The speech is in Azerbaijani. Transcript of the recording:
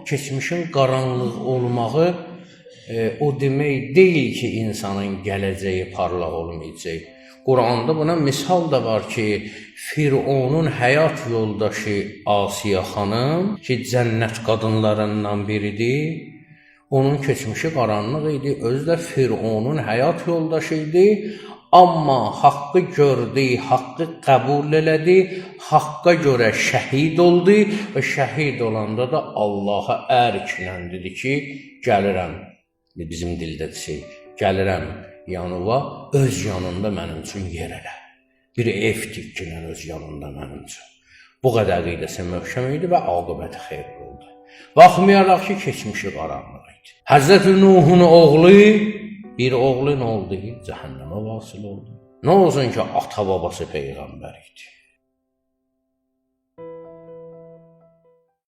keçmişin qaranlıq olmağı o demək deyil ki, insanın gələcəyi parlaq olmayacaq. Quranda buna misal da var ki, Fironun həyat yoldaşı Asiyə xanım ki, cənnət qadınlarından biridir, onun keçmişi qaranlıq idi, özü də Fironun həyat yoldaşı idi. Amma haqqı gördü, haqqı qəbul elədi, haqqa görə şəhid oldu və şəhid olanda da Allaha ərklə dedi ki, gəlirəm, bizim dildə desək, gəlirəm yanıva, öz yanında mənim üçün yer elə. Bir ev tikkinən öz yanında mənim üçün. Bu qədər əqidəsi möhkəm idi və aqibəti xeyirli oldu. Baxmayaraq ki, keçmişi qaranlıq idi. Həzrəti Nuhun oğlu, bir oğlu nə oldu? Cəhənnəmə vasıl oldu. Nə olsun ki, ata-babası peyğəmbər idi.